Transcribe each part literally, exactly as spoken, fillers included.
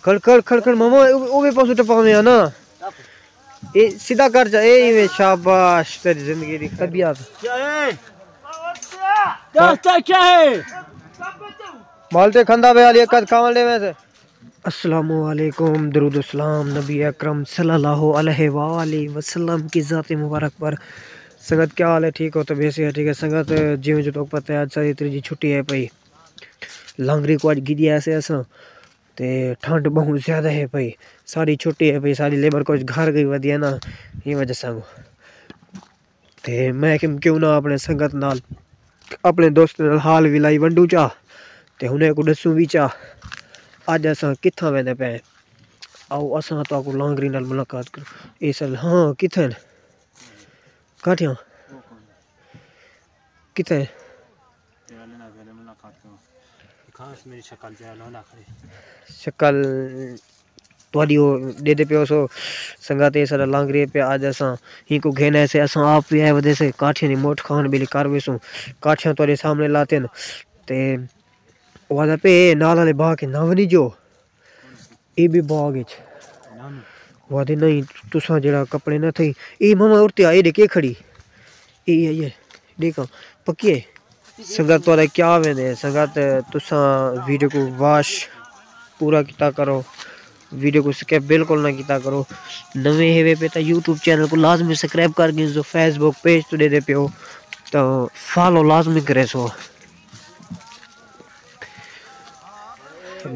کھڑ کھڑ کھڑ کھڑ ماما، او او وے پاسوں ٹپاویں آ نا۔ اے سیدھا کر جا، اے ایویں، شاباش، تیری زندگی دی طبیعت۔ کیا ہے؟ کیا کیا ہے؟ مالٹے کھندا پیا، علی قد کھاون ڈے ویسے۔ السلام علیکم، درود و سلام نبی اکرم صلی اللہ علیہ وآلہ وسلم کی ذات مبارک پر۔ سنگت کیا حال ہے؟ ٹھیک ہو؟ طبیعت صحت ٹھیک ہے؟ سنگت، جیویں جو تہاکوں پتہ ہے، اڄ ساݙی تریجھی چھٹی ہے پئی۔ لانگری کوں اڄ گھدی آئے سے اساں، تے ٹھنڈ ٻہوں زیادہ ہے پئی۔ ساݙی چھٹی ہے پئی، ساݙی لیبر کجھ گھر ڳئی ودی ہے نا، ایں وجہ سانگوں۔ تے میں کم کیوں نہ اپݨے سنگت نال، اپݨے دوست نال حال ولائی ونڈوں چا، تے ہنے کوں ݙسوں وی چا، اڄ اساں کتھاں ویندے پئے ہیں۔ آؤ اساں تہاکوں لانگری نال ملاقات کروں۔ اے سل، ہاں، کتھاں ہیں؟ کاٹھیاں؟ کتھاں ہیں؟ تیرا لینا پہلے ملاقات کروں۔ دکھا اس میری شکل، تیرا لوندا کھڑے۔ شکل تہاݙی او ݙیہدے پیو سو۔ سنگت، اے ساݙا لانگری پیا، اڄ اساں ہی کوں گھن آئے سے، اساں آپ وی آئے ودے سے، کاٹھیاں دی مٹھ کھان ٻیلی کر ویسوں، کاٹھیاں تہاݙے سامݨے لاتن۔ تے او آہدا پئے، اے نال والے باغ کے نہ ونڄو، اے بھی باغ اچ۔ او آہدے نہیں، تساں جیڑھا کپڑے نہ تھئی، اے ماما ارتیا، اے ݙیکھ کے کھڑی۔ اے، اے، اے، ݙیکھاں، پکی ہے۔ سنگت تہاݙا کیا ویندے؟ سنگت، تساں ویڈیو کوں واچ پورا کیتا کرو، ویڈیو کوں سکپ بالکل نہ کیتا کرو۔ نویں ہیوے پئے تاں یوٹیوب چینل کوں لازمی سبسکرائب کر گھنسو، فیس بک پیج توں ݙیہدے پیو تاں فالو لازمی کریسو۔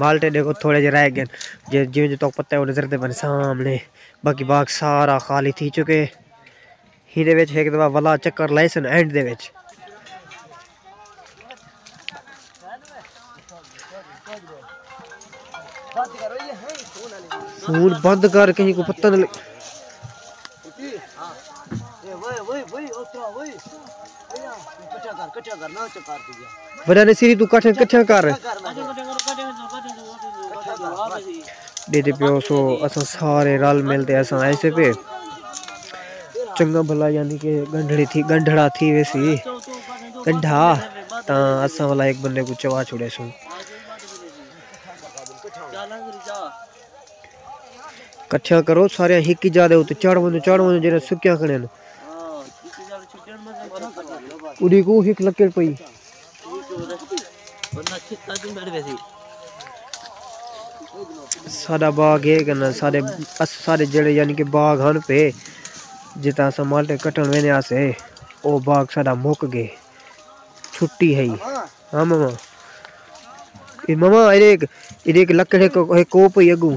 مالٹے ݙیکھو تھوڑے جے رہ ڳئے، جے جیویں جو تہاکوں پتہ ہے او نظر دے پن سامݨے، باقی باغ سارا خالی تھی چکے۔ ہیندے وچ ہک دفعہ ولا چکر لائیسن اینڈ دے وچ۔ فون بند کر، کہیں کوں پتہ نہ لڳے۔ وݙا نصیری، توں کٹھیاں، کٹھیاں کر۔ ݙیہدے پیو سو، اساں سارے رل مل تے اساں آئے سے پئے۔ چنڳا بھلا یعنی کہ ڳنڈھڑی تھی، ڳنڈھڑا تھی ویسی۔ ڳنڈھا تاں اساں ولا ہک بندے کوں چوا چھوڑیسوں۔ کٹھیاں کرو ساریاں ہک ہی جاہ دے اتے چڑھ ونڄو، چڑھ ونڄو، جیڑھے سکیاں کھڑے ہن۔ اݙی کوں ہک لکڑ پئی۔ ساݙا باغ ہے کہ نہ، ساݙے، اس-، ساݙے جیڑھے یعنی کہ باغ ہن پئے، جتھاں اساں مالٹے کٹݨ ویندے ہاسے، او باغ ساݙا مک ڳئے۔ چھٹی ہئی۔ ہاں ماما۔ اے ماما، اے ݙیکھ، اے ݙیکھ لکڑ ہک، ہک کوپ ہئی اڳوں۔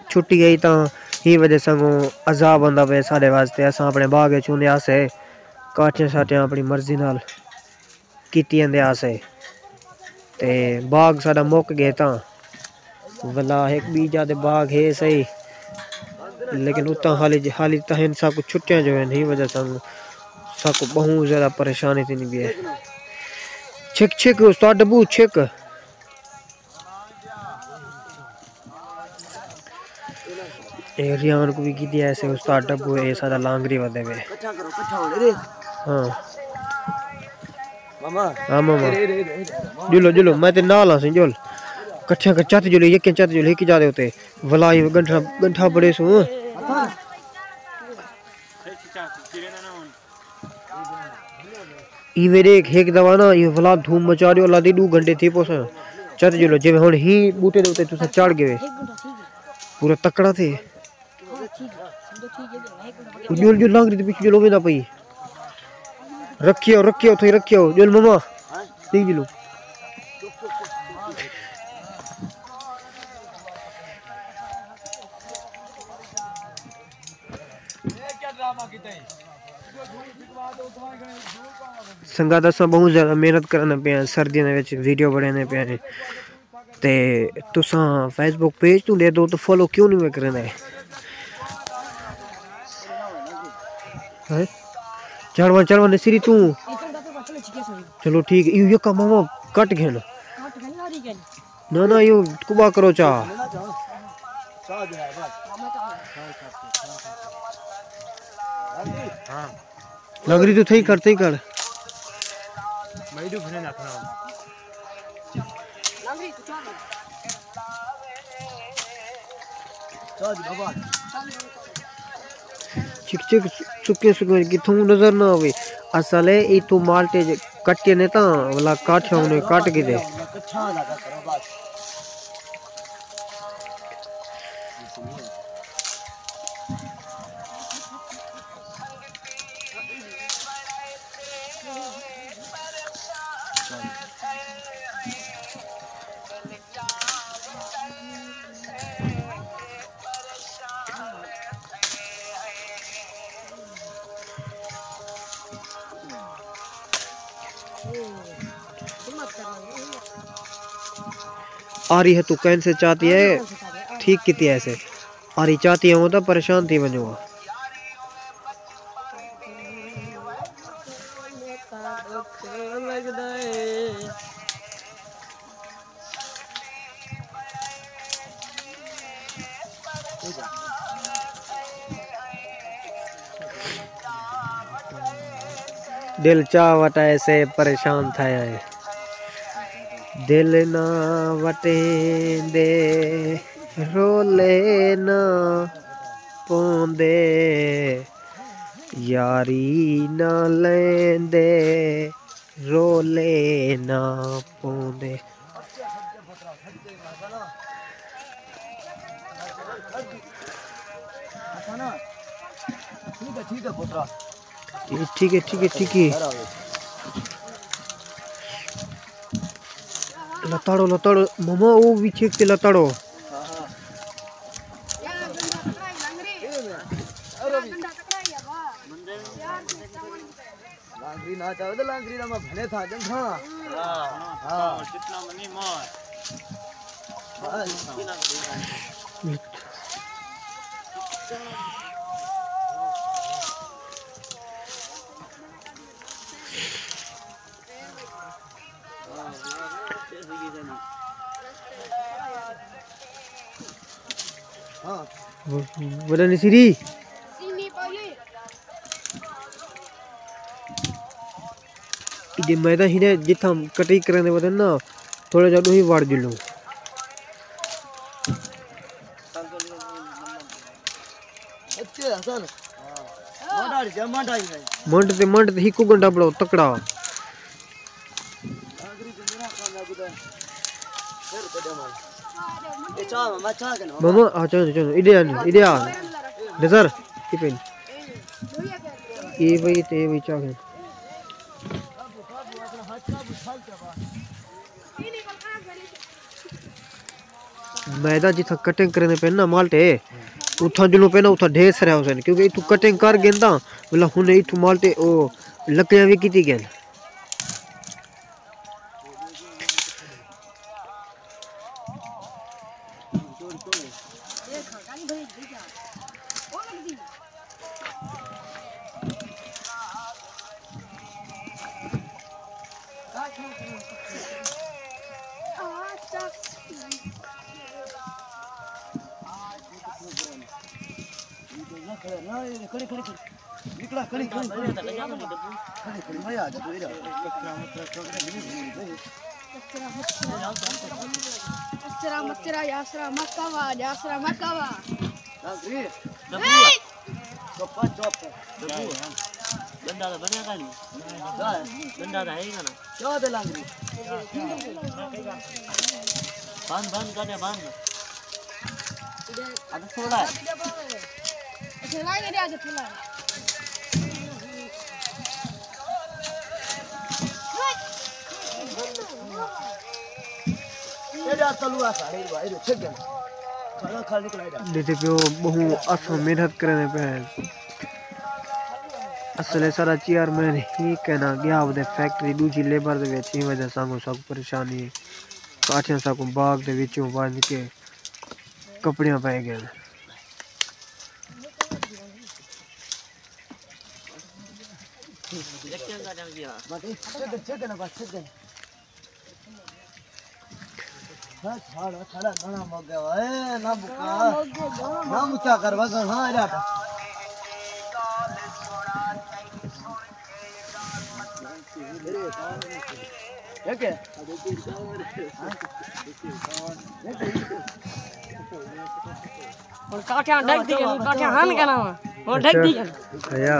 چھٹی ہئی تاں ہی وجہ سانگوں عذاب آندا پئے ساݙے واسطے۔ اساں اپݨے باغ اچ ہوندے ہاسے، کاٹھیاں شاٹھیاں اپݨی مرضی نال کیتی آندے ہاسے۔ تے باغ ساݙا مک ڳئے تاں ولا ہک ٻئی جاہ تے باغ ہے صحیح، لیکن اتاں حالی، حالی تاں ہن ساکوں چھٹیاں جو ہن، ہی وجہ سانگوں ساکوں ٻہوں زیادہ پریشانی تھیندی پئی ہے۔ چھک چھک استاد ڈبو چھک۔ اے ریان کوں وی گھدی آئے سے استاد ڈبو، اے ساݙا لانگری ودے وے۔ ہاں۔ ماما۔ ہاں ماما۔ اے، اے، اے، اے، اے، ماما۔ جلو، جلو، میں تے نال ہاں سئیں، جل۔ کٹھیاں کر چت جلو، یکیں چت جلو، ہک جاہ دے اتے۔ ولا ایں ڳنڈھا، ڳنڈھا بڑے سوں۔ ایویں ݙیکھ، ہک دفعہ نا، ایویں ولا دھوم مچا ݙیو، اللہ دی ݙو گھنٹے تھی پوسن۔ چت جلو، جیویں ہݨ ہی ٻوٹے دے اتے تساں چڑھ ڳئے۔ پورا تکڑا تھے۔ ڄل ڄل لانگری دے پچھوں ڄل ویندا پئی۔ رکھیو، رکھیو، اتھے رکھیو۔ ڄل ماما۔ نہیں ڄلو۔ سنگت، اساں ٻہوں زیادہ محنت کرݨے پئے ہیں، سردیاں دے وچ ویڈیو بݨیندے پئے ہیں۔ تے تساں فیس بک پیج توں ݙیہدو تاں فالو کیوں نہیں کریندے؟ ہیں؟ چڑھ ونڄ، چڑھ ونڄ نصیری توں۔ چلو ٹھیک ہے، ایہو یکا ماما کٹ گھن۔ نہ، نہ، ایہو کبا کرو چا۔ ہاں۔ لانگری توں تھئی کر، تھئی کر۔ میں ایݙو گھنے نہ کھڑا۔ چک چک سکے سکے کتھوں نظر نہ آوے۔ اصل ہے ای تو مالٹے جے کٹے نے تاں ولا کاٹھے ہونے کٹ گئے۔ آری ہے تو کین سے چاہتی ہے؟ ٹھیک کیتی ہے ایسے۔ آری چاہتی ہے وہ تو پریشان تھی ونجو۔ دل چا وٹائے سے پریشان تھیا ہے۔ دل نہ وٹیندے رولے نہ پوندے، یاری نہ لیندے رولے نہ پوندے۔ ٹھیک ہے، ٹھیک ہے، ٹھیک ہے، ٹھیک ہے۔ لتاڑو، لتاڑو، ماما، او وی چھیک تے لتاڑو۔ لانگری نہ چاہے تو لانگری دا میں بھنے تھا جنگھا۔ ہاں۔ ہاں۔ کتنا منی مار۔ بس۔ ہاں۔ وݙا نصیری۔ ایݙے میدان ہی نے جتھاں کٹائی کریندے ودن نا، تھوڑا جہا ݙوہیں وڑ جلوں۔ اچھے حسن۔ منڈ تے منڈ تے ہکو گنڈا بڑو تکڑا۔ ماما، آ، چلو، چلو، ایݙے آ، ایݙے آ۔ نظر، کی پئی؟ اے بھئی تے اے بھئی چا گئے۔ میدان جتھاں کٹنگ کریندے پئے نا مالٹے، اتھاں جلوں پئے نا، اتھاں ڈھیر سارے ہوسن، کیونکہ اتھوں کٹنگ کر گھن تاں، ولا ہن اتھوں مالٹے او لکڑیاں وی کیتی گھن۔ کھڑی، کھڑی، کھڑی۔ نکلا، کھڑی، کھڑی، کھڑی۔ کھڑی، کھڑی، میں آ جا، تو ادھر۔ کچرا مچرا، یاسرا مکوا، یاسرا مکوا۔ چپ، چپ۔ ڈنڈا تاں بݨیا کائنی۔ ڈنڈا تاں ہے ہی کائنا۔ کیا دے لانگری؟ بند، بند کر دے، بند۔ اڄ تھوڑا ہے۔ اچھا، لائے دے اڄ تھوڑا۔ ایݙا تلوا ساڑے ایݙے چھگن۔ کھڑا کھڑ نکلا ایݙا۔ ݙٹھے پیو ٻہوں اساں محنت کریندے پئے ہیں۔ اصل ہے سارا چیئرمین ہی کہنا ڳیا ودے فیکٹری ݙوجھی لیبر دے وچ، ایں وجہ سانگوں ساکوں پریشانی ہے۔ کاٹھیاں ساکوں باغ دے وچوں ونڄ کے کپڑیاں پئے ڳئے۔ چھگن، چھگن، بس چھگن۔ ہاں، ساڑا، ساڑا گھݨا مڳ ڳیا، اے نہ مکا۔ نہ مکا کر، بس، ہاں، اے ݙاڈھا۔ ہݨ کاٹھیاں ڈھک دی ڳئن، کاٹھیاں ہن کنا وا، ہݨ ڈھک دی ڳئن۔ اچھا۔ ہیا۔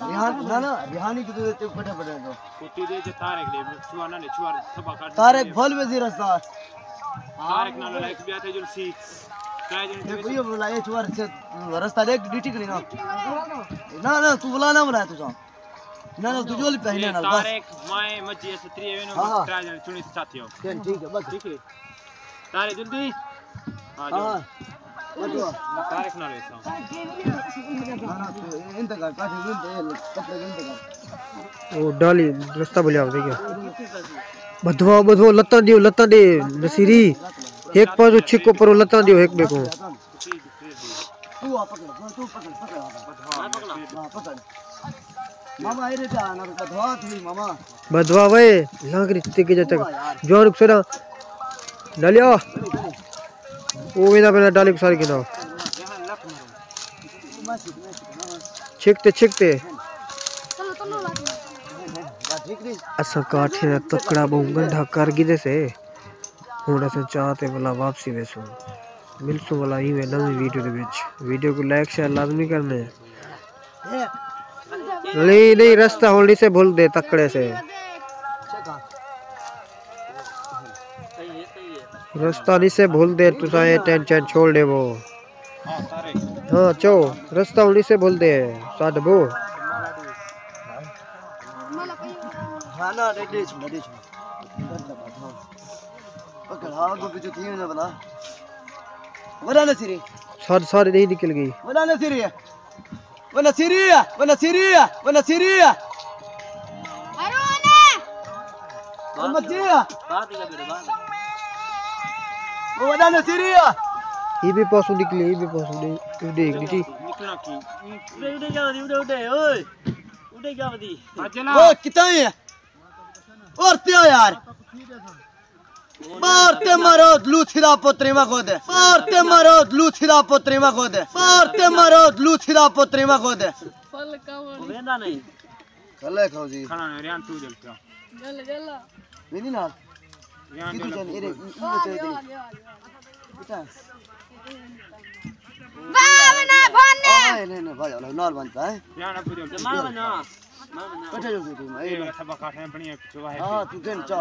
ریحان، نہ، نہ، ریحانی کتھوں تے پٹھے پٹھے تو۔ کتی دے تے طارق دے، چھوار نہ نے، چھوار تھپا کر۔ طارق بھل وزیر رستہ۔ طارق نال لائک بیا تے جلسی۔ ترے جن تے کوئی بلا، اے چھوار سے رستہ ݙیکھ ݙٹھی کری نا۔ نہ، نہ، تو بلا نہ بلا تساں۔ نہ، نہ، تو جول پہنے نال بس۔ طارق، مائیں، مچی، اساں تریہہ وینو، ہاں، ہاں۔ ترے جن چنی تے ساتھی ہو۔ ٹھیک ہے، بس۔ ٹھیک ہے۔ طارق جلدی۔ ہاں، جو۔ ہاں۔ طارق نال ویساں۔ او ڈالی رستہ بھلیا ہوندے کیا؟ بدھوا، بدھوا، لتاں ݙیو، لتاں ݙے، نصیری۔ ہک پاسوں چھکو پرو لتاں ݙیو ہک ٻئے کوں۔ ماما، اے ݙے آ، نہ بدھوا تھی، ماما۔ بدھوا وے، لانگری تے کے جا تک۔ جوان رک سرا۔ ڈالیا۔ او ویندا پیا ڈالی کو ساری کنو۔ چھک تے، چھک تے۔ اساں کاٹھے دا تکڑا ٻہوں گنڈھا کر گھدے سے۔ ہݨ اساں چا تے ولا واپسی ویسوں۔ ملسوں ولا ایویں نویں ویڈیو دے وچ۔ ویڈیو کوں لائک شیئر لازمی کرݨے۔ نہیں، نہیں، رستہ ہݨ نسے بھلدے تکڑے سے۔ رستہ نسے بھلدے، تساں اے ٹینشن چھوڑ ݙیوو۔ ہاں، چو، رستہ ہݨ نسے بھلدے، ساݙ بو۔ ہاں، نہ، ݙے، ݙے چھوڑ، ݙے چھوڑ۔ پکڑ، ہاں، اڳوں پچھوں تھی ویندے بھلا۔ وݙا نصیری۔ ساݙ، ساݙ نہیں نکل ڳئی۔ وݙا نصیری۔ وݙا نصیری، وݙا نصیری، وݙا نصیری۔ ہارون۔ او مچی۔ او وݙا نصیری۔ اے ٻئے پاسوں نکلی، اے ٻئے پاسوں ݙے، ݙے ݙٹھی۔ نکلنا کی؟ اݙے، اݙے جا ودی، اݙے، اݙے، اوئے۔ اݙے جا ودی۔ او کتھاں ہے؟ اور تے یار۔ مار تے مارو لوسی دا پتری ما خود۔ مار تے مارو لوسی دا پتری ما خود۔ مار تے مارو لوسی دا پتری ما خود۔ ویندا نہیں۔ کھلے کھاؤ جی۔ کھڑا نہیں، ریان تو جل پیا۔ جل، جل۔ ویندی نال۔ ریان کتھوں جل۔ چل، ایرے، ای، ای چل۔ بیٹا۔ واہ، نہ بھن۔ آئے، نہیں، نہیں، بھائی، نال بنتا ہے۔ ریان ابو جل۔ ماما نا۔ کٹھے جو تم، اے اے لو۔ سبق آٹھ میں بنی ہے، جو ہے۔ ہاں، تو گن چا۔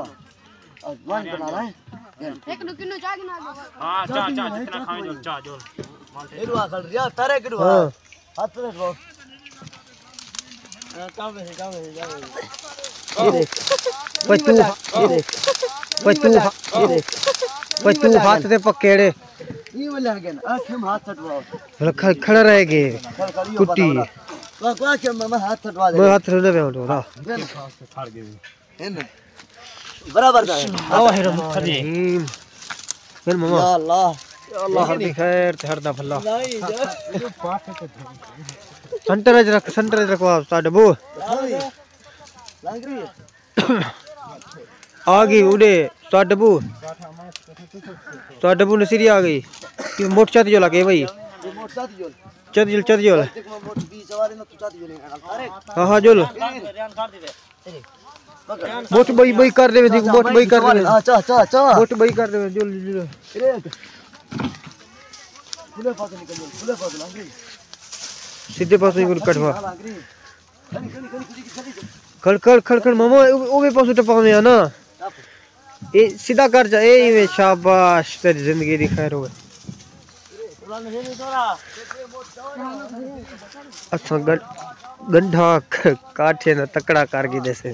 آ، وان بنا رہا ہے۔ گن۔ ہک ݙو کلو چا گھن آ ڳئے۔ ہاں، چا، چا، جتنا کھاویں جو، چا جو۔ اے ݙو آ کھڑ رہیا، تارے کݙو آ۔ ہاں۔ ہتھ رکھو۔ ہاں، کم ہے، کم ہے، کم ہے۔ اے ݙیکھ۔ پچو، اے ݙیکھ۔ پچو، اے ݙیکھ۔ پچو ہتھ تے پکیڑے۔ ایں ولے گن، آ کھم ہتھ سٹواؤ۔ کھڑ-، کھڑا رہ ڳئے۔ کھڑ، کھڑ، اے کٹی۔ بتا، بتا۔ تو، تو آ کھم میں ہتھ سٹوا دے۔ میں ہتھ نہ پیا اٹھو، راہ۔ گن۔ کھڑ گئے۔ ہن۔ برابر دا ہے۔ الرحمن الرحیم۔ پھر ماما۔ یا اللہ۔ یا اللہ، ہر دی خیر تے ہر دا بھلا۔ سنٹر اچ رکھ، سنٹر اچ رکھو آپ، ساڈ ابو۔ لنگ رہی ہے۔ آ گئی اڈے، ساڈ ابو۔ ساڈ ابو نصیری آ گئی۔ یہ موٹر چاتی جو لگے بھائی۔ یہ موٹر چاتی جو۔ چاتی جو، چاتی جو۔ دیکھ، میں موٹر بیس سواری نہ تو چاتی جو لے۔ ہاں، ہاں، جو۔ موٹر بئی، بئی کر دے، دیکھ، موٹر بئی کر دے۔ چا، چا، چا۔ موٹر بئی کر دے، جل، جل۔ کھلے پاسے نکل جاؤ، کھلے پاسے لنگھ۔ سیدھے پاسے نکل کٹوا۔ کھڑ، کھڑ، کھڑ، کھڑ، ماما، او، او وی پاسے ٹپا میں آنا۔ اے سیدھا کر جا، اے ایویں، شاباش، تیری زندگی دی خیر ہوئے۔ اساں گن-، گنڈھا ک-، کاٹھے نہ تکڑا کر گھدے سے۔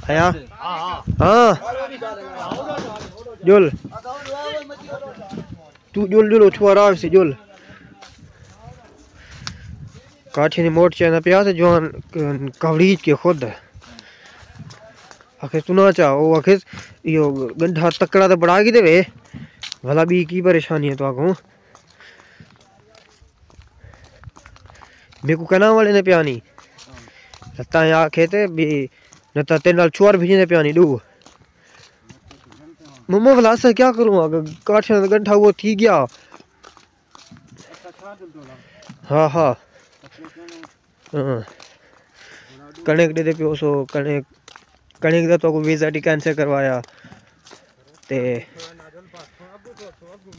آیا؟ ہاں۔ جل۔ توں جل، جل، اتھوں آرام سے جل۔ کاٹھے دی موٹر چیندا پیا تے جوان کوڑیج کے خود۔ آکھے توں نہ چا، او آکھے ایہو گنڈھا تکڑا تے بڑا گھدے وے۔ بھلا ٻی کی پریشانی ہے تہاکوں؟ میکوں کنا والے نے پیانی۔ لتاں آکھے تے بھی نہ تاں تیرے نال چھوار بھیجے نے پیانی ݙو۔ مما بھلا اساں کیا کروں؟ اگر کاٹھیاں دا گنٹھا وہ تھی گیا۔ ہاں، ہاں۔ ہاں۔ کݨک ݙیندے پیو سو، کݨک، کݨک دا تو کو ویزا ٹی کینسل کروایا۔ تے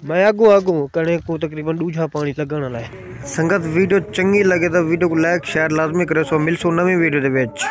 میں اڳوں، اڳوں کݨک کو تقریباً ݙوجھا پاݨی لڳݨ والا ہے۔ سنگت، ویڈیو چنڳی لڳے تاں ویڈیو کو لائک، شیئر لازمی کرے سو۔ ملسوں نویں ویڈیو دے وچ۔